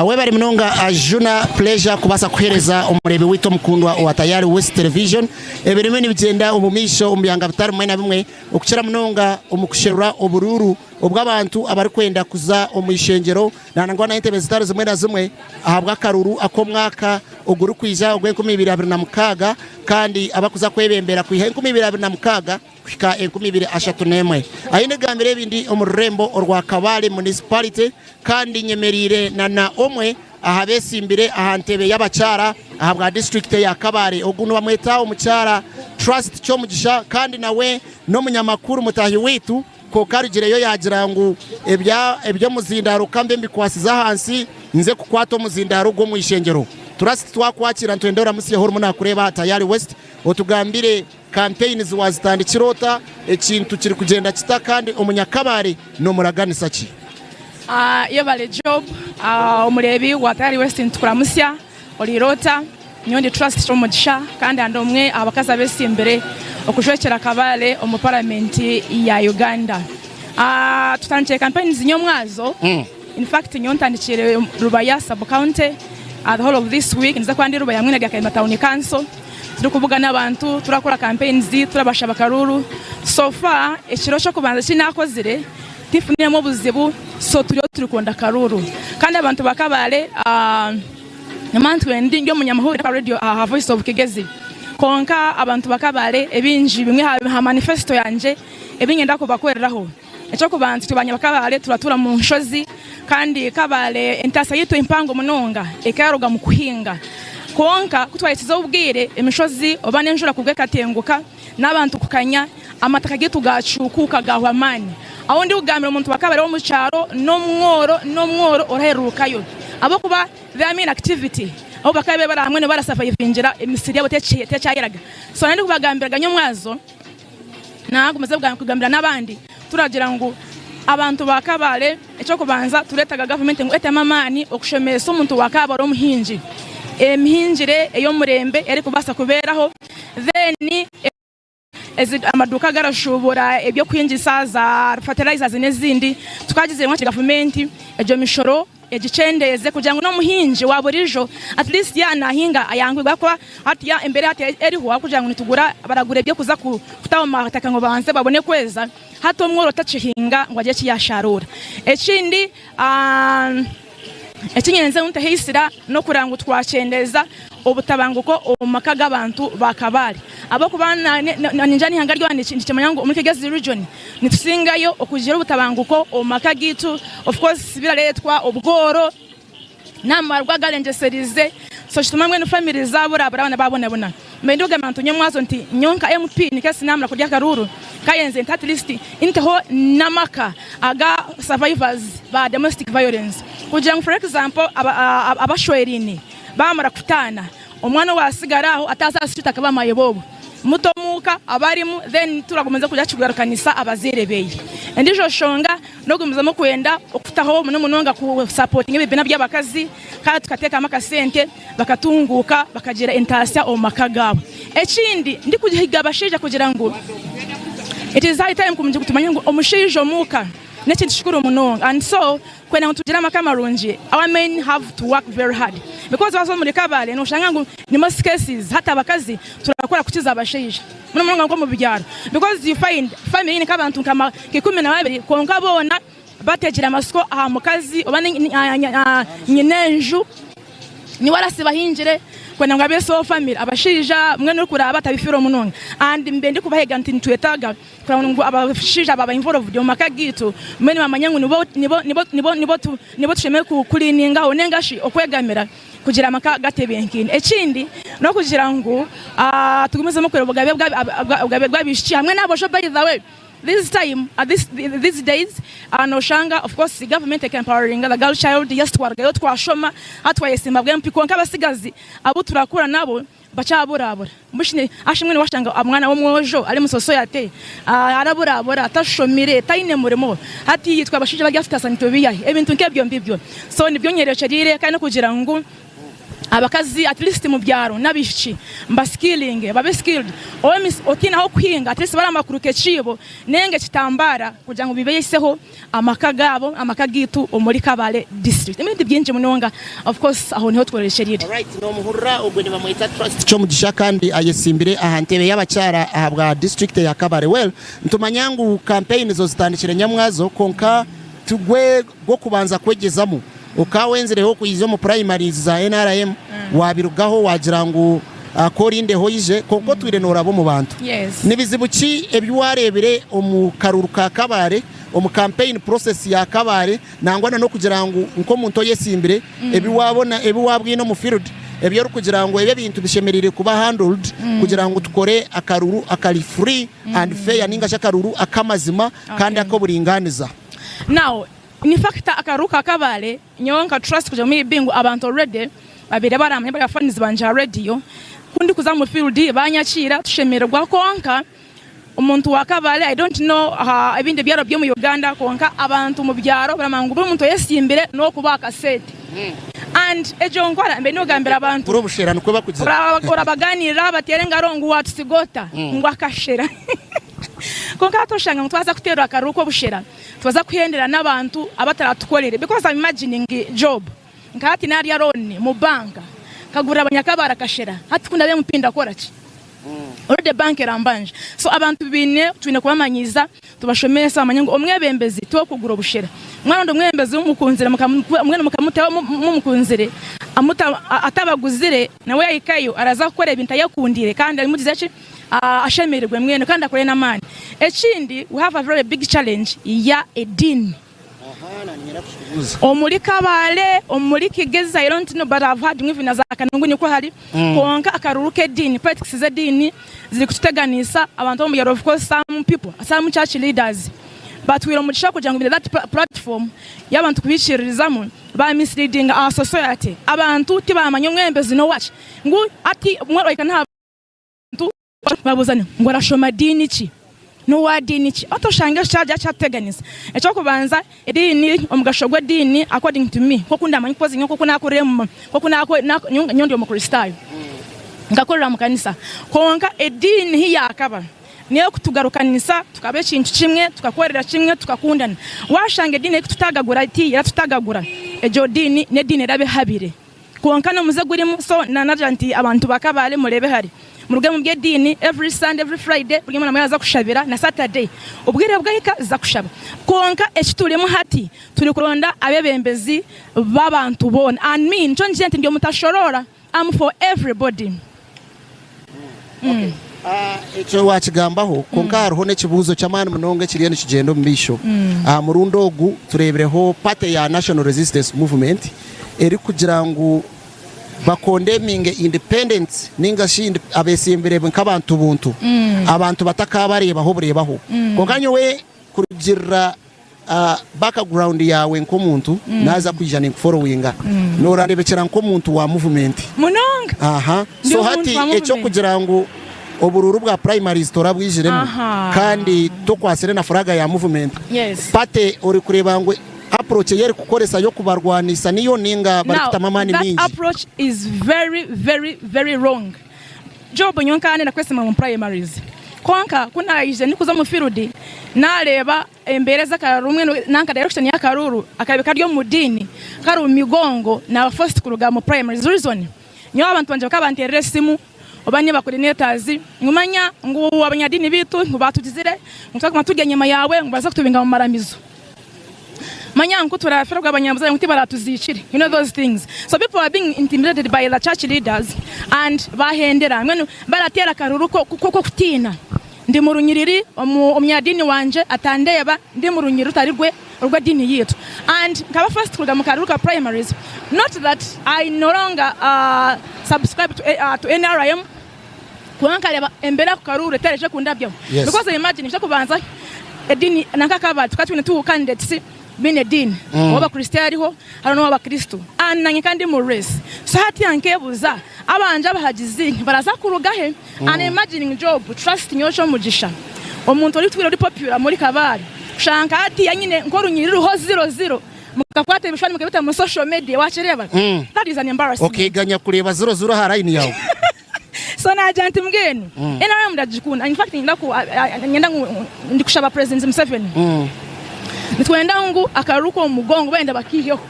Webare munonga Juna Pleasure kubaasa kuheereza omureebi waitu omukundwa owa Tayari West Television ebirimu nibigyenda omu maisho omu byanga bitari bimwe na bimwe okukira munonga omu kusherura oburuuru obw'abantu abarikwenda kuza omu ishengyero nangwa n'entebe zitari zimwe na zimwe ahabw'akaruru ak'omwaka ogurikwija ogw'enkumiibiri abiri na mukaaga kandi abakuza kwebembera kwiha 2026 kuhika 2031. Ahi nigambira ebi ndi omu rurembo orwa Kabale Municipality kandi nyemereire na na omwe aha besimbire aha ntebe y'abakyara ahabwa disiturikiti eya Kabale. Ogu nibamweta omukyara Trust Kyomugisha kandi nawe n'omunyamakuru mutaahi waitu kwonka arugireyo yaagira ngu eby'omuzindaaro ka mbe mbikwasize ahansi nze kukwata omuzindaaro gw'omu ishengyero. Trust twakwakira nitwenda oramutsyeho orimu naakureeba aha Tayari West otugambire Campaigns wazitandikire ota? Ekintu kiri kugyenda kita kandi omunyakabare nomuraganisa ki? Yebare Job omureebi wa Tayari West nitukuramutsya oriire ota? Nyowe ndi Trust Kyomugisha kandi ndi omwe aha bakazi abesimbire okujwekyera Kabale omu paramenti ya Uganda. Tutandikire campaigns nyomwazo in fact nyowe ntandikire Rubaya sub county the whole of this week ninza kuba ndi Rubaya hamwe na Byakaima town council. Turikubugana abantu, turakora campaigns, turabashaba akaruuru. So far ekiro ky'okubanza eki nakozire tifuniremu obuzibu so turiyo turikwenda akaruuru. Kandi abantu ba Kabale nimanya nti ndi omunyamahurire aha radio aha Voice of Kigezi kwonka abantu ba Kabale ebingi bimwe aha manifesto yangye ebi niinyenda kubakoreraho. Eky'okubanza itwe Banyabakabale turatuura omu nshozi kandi Kabale entaasya yaitu empango munonga ekaruga omu kuhinga. Kwonka ku twahikize obwire emishozi oba n'enjura kugwa ekatenguka n'abantu kukanya, amataka gaitu gaacuukuuka gaahwa amaani. Ahu ndikugambira omuntu wa Kabale ow'omu kyaro n'omworo n'omworo orahererukayo ahabw'okuba their main activity ahu bakaba bari hamwe niho barasavayivingira emisiri yaabo tekyayeraga. So nandikubagambiraga nyomwazo. Naagumizamu kugambira n'abandi turagira ngu abantu ba Kabale eky'okubanza tureetaga gavumenti ngu etemu amaani okushomesa omuntu wa Kabale omuhingi emihingire ey'omurembe erikubaasa kubeeraho then amaduuka agarashuubura eby'okuhingisa za fertilizers n'ezindi tukagizire ngu gavumenti egyo mishoro Egikyendeeze kugira ngu n'omuhingi wa burijo at least yaaba nahinga ayanguhirwe ahakuba hatiya embeera hati eriho ahabw'okugira ngu nitugura baragura eby'okuza kuta omu mataka ngu babanze babone kweza hati omworo takihinga ngu agire eki yasharuura. Ekindi eki nyenze ngu ntaheisira n'okureba ngu twakyendeeza obutabanguko omu maka g'abantu ba Kabale ahabw'okuba ningira n'eihanga ryona nikimanya ngu omuri Kigezi region nitusingayo okugira obutabanguko omu maka gaitu of course birareetwa obworo n'amarwa agarengyesereize so kituma mbwenu family zaburabura abaana babonabona. Mbwenu ndikugamba nti nyomwazo nti nyowe nka MP nikyo sinamara kurya akaruuru kayenze nti at least nteho n'amaka aga survivors ba domestic violence kugira ngu for example abashweraine Baamara kutaana, omwana owaatsigara aho ataaza aha street akaba mayibobo. Muto omuuka abarimu then turagumizamu kugira kikugarukanisa abazaire beye. Endiijo nshonga n'okugumizamu kwenda okutaho muno munonga ku supportinga ebibiina by'abakazi kandi tukateekamu akasente bakatunguuka bakagira entaasya omu maka gaabo. Ekindi ndikuhiga abashaija kugira ngu it is high time ngu tumanye ngu omushaija omuuka n'ekintu kikuru munonga and so Kwenda ngu tugire amaka marungi, our men have to work very hard because waza omuri Kabale noshanga ngu in most cases hati abakazi turakora kukiza abashaija muno munonga nkomu byaro because you find family eine nkabantu nka 12 kwonka boona bategire amasiko aha mukazi oba nyina enju. Niwe arasiba ahingire kwenda ngu abeeseho family. Abashaija mbwenu orikuraaba tabifiireho munonga and mbe ndikubahega nti nitwetaaga kureba ngu abashaija baaba involved omu maka gaitu mbwenu bamanye ngu nibo nibo nibo nibo nibo nibo tushemereire kuliiningaho ninga shi okwegamira kugira amaka gatebenkeine. Ekindi n'okugira ngu tugumizemu kureba obugabe bw'abaishiki hamwe n'aboojo by the way. This time, this, these days, noshanga of course government eka empoweringa the girl child, yes twarugayo twashoma, hati twayesimba bwempi, kwonka abasigazi abu turakura nabo bakyaburabura. Mbwenu shi mbwenu washanga omwana w'omwojo ari omu society araburabura, tashomire, taine murimo, hati itwe abashaija bari aha tutaasa nitubiiha hi? Ebintu nk'ebyo mbibyo. So nibyo nyerekyereire kandi n'okugira ngu. Abakazi at least mu byaro n'abaishiki mbasikillinge babe skilled otiine ah'okuhinga at least baraba kuruka ekiibo nenga ekitambara kugira ngu bibeiseho amaka gaabo amaka gaitu omuri Kabale district. Ebindi bingi munonga of course aho niho tworekyereire. Alright nomuhurira ogwe nibamweta Trust Kyomugisha kandi ayesimbire aha ntebe y'abakyara ahabwa district eya Kabale. Well nitumanya ngu campaign zo zitandikire nyamwazo kwonka tigwe gw'okubanza kwegyezamu. Okawenzireho okwija omu primaries za nrm wabirugaho wagira ngu ku orindeho oije kwonka otwire noraba omu bantu. Ni bizibu ki ebi wareebire omu karuru ka Kabale, omu campaign process ya Kabale nangwa na n'okugira ngu nk'omuntu oyesimbire ebi wabona ebi wabwine omu field ebi orikugira ngu ebi ebintu bishemereire kuba handled kugira ngu tukore akaruru akari free and fair ninga shi akaruru ak'amazima kandi ak'oburingaaniza? Now In fact akaruru ka Kabale nyowe nka Trust kugira may be ngu abantu already babaire baramanya bari ba fans bangye aha radio ku ndikuza omu field banyakiira tushemererwa kwonka omuntu wa Kabale I don't know aha ebindi byaro by'omu Uganda kwonka abantu omu byaro baramanya ngu buri muntu oyesimbire n'owokubaha akasente and egyo nkora mbaire nogambira abantu Kugura obushera nikwo bakugira. orabaganirira bateera engaro ngu watusiga ota ngu akashera kwonka hati oshanga ngu twaza kuteerwa akaruru k'obushera Twaza kuhendera n'abantu abataratukorere because I'm imagining job nka hati narya loan mu bank nkagurira abanyakabare akashera hati ku ndabe MP ndakora ki? Already bank erambanja so abantu biine twine kubamanyiiza tubashomese bamanye ngu omwebembezi tiwokugura obushera mwaronda omwebembezi mumukunzire mbwenu mukamutaho mumukunzire atabaguzire nawe yahikayo araza kukora ebintu ayekundire kandi amugize ki? Ashemererwe mbwenu kandi akore n'amaani. Ekindi we have a very big challenge ya ediini. Omuri Kabale, omuri Kigezi I don't know but I've heard ngu even na za Kanungu nikwo hari. Kwonka akaruru k'ediini, politics z'ediini ziri kututeganisa abantu ab'omu byaro of course some people, some church leaders batwire omugisha kugira ngu that platform y'abantu kubiikiririzamu ba misleadinga our society. Abantu tibamanya omwebembezi n'owaki ngu hati ohika n'aha Abantu babuuzana ngu orashoma diini ki? N'owa diini ki? Oti oshange ekyo kyagira kyatuteganisa. Eky'okubanza ediini, omugasho gw'ediini according to me nk'oku ndamanya because nyowe nk'oku nakurire nk'oku nyowe ndi omukristaayo nkakurira omu kanisa kwonka ediini hi yaakaba n'ey'okutugarukanisa tukaba ekintu kimwe tukakorera kimwe tukakundana. Waashanga ediini erikututagagura eti eratutagagura egyo diini n'ediini eraba ehabire. Kwonka n'omuze gurimu so nanagira nti abantu ba Kabale mureebe hare muruge mu by'ediini every Sunday every Friday buri omwe yaza kushabira na Saturday obwire bwahika za kushaba kwonka eki turimu hati turi kuronda abebembezi b'abantu boona and me nikyo ngiire nti ndi omutashoroora am for everybody. Ekyo waakigambaho, kwonka hariho n'ekibuuzo ky'amaani munonga ekiriyo nikigyenda omu maisho. Aha murundi ogu tureebireho party ya National Resistance Movement erikugira ngu bakondeminge independent ninga shi abetsimbire nk'abantu buntu, abantu batakabareebaho bureebaho. Kwonka nyowe kurugiirira background yaawe nk'omuntu naaza kwija ninkuforowinga noorarebekyera nk'omuntu wa movement. Munonga. Aha. Ndi So omuntu hati wa movement. eky'okugira ngu oburuuru bwa primaries torabwijiremu Aha. kandi tokwatsire na furaga ya movement, Yes. party orikureeba ngu approach ei erikukoresa y'okubarwanisa niyo ninga Now, barikutamu amaani that maingi? approach is very, very, very wrong. Job nyowe nkaba nenda kwesiima omu primaries kwonka ku naije ndikuza omu field nareeba embeera ez'akaruru mbwenu nanka direction y'akaruru akabaire kari omu diini kari omu migongo naba forced kuruga omu primaries reason nyowe abantu bangye bakaba banteerera esimu oba ni ba coordinators ngu manya ngu abanyadiini beitu ngu batugizire ngu twaguma turi enyima yaawe ngu baraza kutubinga omu maramizo. Manya ngu kuturafirwe abanyabuzare ngu tibaratuziikire you know those things so people are being intimidated by the church leaders and bahendera mbwenu barateera akaruru kokutiina ndi murunyiriri omunyadiini wangye atandeeba ndi murunyiriri rutari rwe orw'ediini yaitu and nkaba first kuruga mu karuru ka primaries not that I no longer subscribe to NRM Kwonka nkareeba embeera ako karuuru etaraije kundabyaho. Because imagine eky'okubanza ediini nanka akaba tukaba twine two candidates baine ediini, ow'abakristaayo ariho hariho n'ow'abakristo and nanye nkaba ndi mu race. So hatiiya nkebuuza abangye abahagizi baraza kuruga he? And imagining Job, trust nyowe Kyomugisha omuntu orikutwire ori popular omuri Kabale kushanga nka hatiiya nyine nk'orunyiriri ruriho zero zero. Mukakwata ebishushani mukabita mu social media wakireeba? That is an embarrassment. Okeeganya kureeba ziro ziro aha line yaawe. So naagira nti mbwenu NRM ndagikunda in fact niinyenda ku niinyenda ngu ndikushaba President Museveni nitwenda ngu akaruru k'omu mugongo benda bakiiheho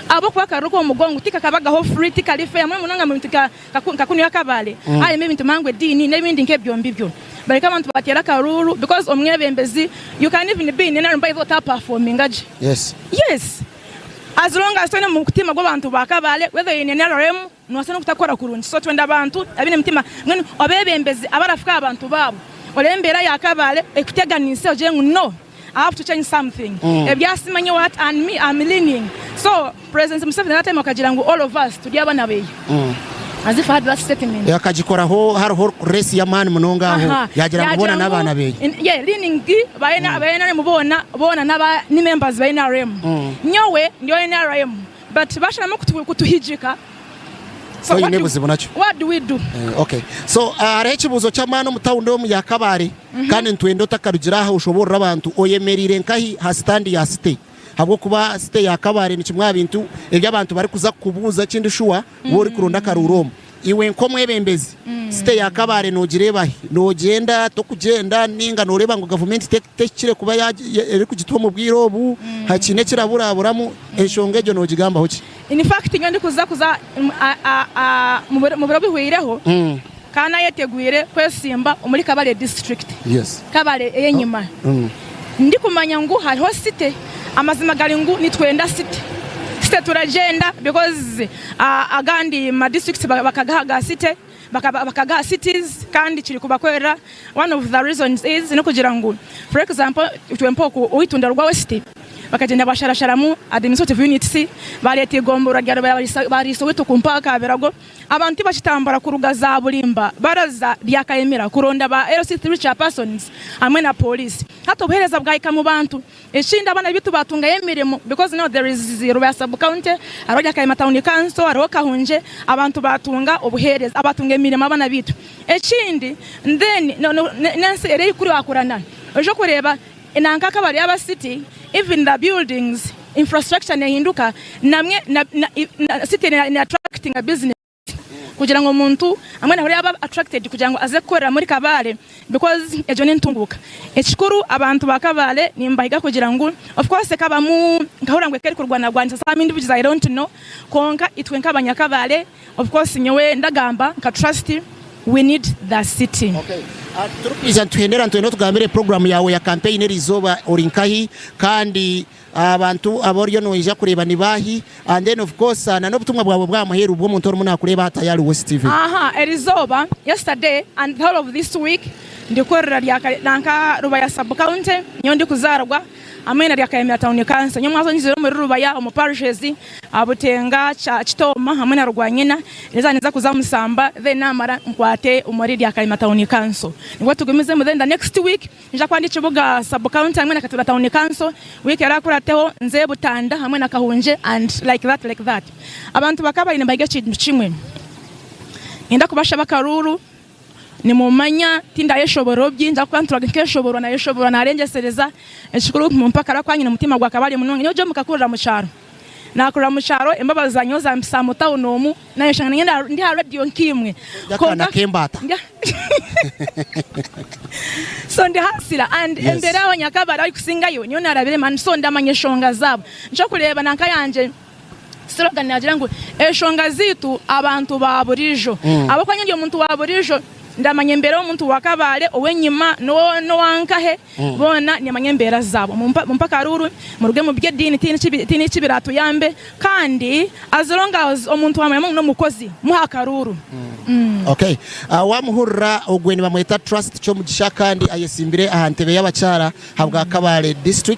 ahabw'okuba akaruru k'omu mugongo tikakabagaho free tikari fair mbwenu munonga omu bintu nka nka kunu y'akabare harimu ebintu mangwe ediini n'ebindi nk'ebyo mbibyo bareke abantu bateere akaruuru because omwebembezi you can even be in NRM by the way otapafominga gye. Yes. Yes as long as twine omu mutima gw'abantu ba Kabale whether you're in NRM Noobaasa n'okutakora kurungi. So twenda abantu abaine emitima mbwenu abeebembezi abarafuka aha bantu baabo. Oreebe embeera ya Kabale ekuteganise ogire ngu no, I have to change something. Ebya simanye what and me am leaning. So President Museveni that time akagira ngu all of us turi abaana beye. As if I had that statement. Akagikoraho hariho race y'amaani munonga aho yaagira ngu boona n'abaana beye. Yeah, leaning ba NRM boona boona n'aba ni members ba NRM. Nyowe ndi owa NRM. But basharamu kutuhigika so what do, buzibu nakyo what do we do? Eh, okay so ah, hariho ekibuuzo ky'amaani omu tawuni omu ya Kabale mm -hmm. kandi nitwenda otakarugira aha oshoboorora abantu oyemereire nkahi ha sitandi ya site habwokuba site ya Kabale ni kimwe aha bintu ebi abantu barikuza kukubuuza ekindi shuwa mm -hmm. orikuronda akaruuru omu Iwe nk'omwebembezi, site ya Kabale nogireeba hi? Nogyenda, tokugyenda ninga noreeba ngu gavumenti tehikire kuba erikugituha omu bwire obu, hakiine ekiraburaburamu, enshonga egyo nogigambaho ki? In fact nyowe ndikuza kuza mu biro bihweireho nkaba nayetegwire kwesimba omuri Kabale district, Kabale ey'enyima, ndikumanya ngu hariho site. Amazima gari ngu nitwenda site. Site turagyenda because Agandi ma districts bakagaha ga city bakagaha cities kandi kiri kubakorera one of the reasons is nokugira ngu for example itwe mpoku owitunda rwa west bakagyenda basharasharamu administrative units bareta igomborora rya rubaya barisa owitu mpaka kabirago abantu tibakitambura kuruga za burimba baraza ryakayemera kuronda ba LC3 chairpersons hamwe na police hati obuhereza bwahika mu bantu. Ekindi abaana baitu baatungayo emirimo because now there is Rubaya sub county, hariho Ryakayima town council, hariho Kahungye, abantu baatunga obuheereza, baatunga emirimo abaana baitu. Ekindi then n'ensi eri erikukurakurana oija okureeba nanka akaba ari aba city even the buildings, infrastructure nehinduka namwe city ne attractinga business. Kugira ngu omuntu mbwenu ahurire yaaba attracted kugira ngu aze kukorera muri Kabale because egyo n'entunguuka. Ekikuru abantu ba Kabale nimbahiga kugira ngu of course ekabamu nkahurira ngu ekaba erikurwanarwanisa some individuals I don't know kwonka itwe nk'abanyakabale of course nyowe ndagamba nka Trust we need the city. Okay. Turikwija nituhendera nitwenda otugambire program yaawe ya campaign eriizooba ori nkahi kandi Abantu abu oriyo noija kureeba ni baahi? And then of course na n'obutumwa bwawe bw'aha muheru bw'omuntu orimu naakureeba aha Tayari West TV. Aha erizooba, yesterday and the whole of this week, ndikorera rya nanka Rubaya sub county niyo ndikuzaarwa hamwe na Ryakayemera town council. Nyowe mwaza onyizire omuri Rubaya omu parishes Butenga, Kitooma hamwe na Rwanyina. Erizooba ninza kuza Musamba then namara nkwate omuri Ryakayema town council. Nibwo tugumizemu then the next week Nija kuba ndi Kibuga sub county hamwe na Katuna town council, week erakurateho nze Butanda hamwe na Kahungye and like that like that. Abantu bakaba bari nibahiga ekintu kimwe. Niinyenda kubashaba akaruuru, nimumanya tindayeshoborera bingi ahabw'okuba nturaga nkeshoborwa nayeshoborwa narengyesereza, ekikuru mumpe akaruru ahakuba nyine omutima gwa Kabale munonga. Nyowe gye mukakurira mu kyaro, nakurira mu kyaro embabazi za nyowe zampisa mu town omu, nayeshanga niinyenda ndi aha radio nkaimwe. Ori akaana k'embaata. So ndi hasira and Yes. embeera abanyakabare abarikusingayo nyowe narabiremu and so ndamanya eshonga zaabo. Nikyokureeba nanka yangye slogan nagira ngu eshonga zaitu abantu ba buriijo. Ahabw'okuba nyowe ndi omuntu wa buriijo ndamanya embeera y'omuntu wa Kabale, ow'enyima n'owankahe boona nimanya embeera zaabo. Mumpe akaruuru muruge mu by'ediini tihaine eki biraatuyambe kandi as long as omuntu waamanya ngu n'omukozi muhe akaruuru. Okay. Wamuhurira ogwe nibamweta Trust Kyomugisha kandi ayesimbire aha ntebe y'abakyara habwa Kabale district.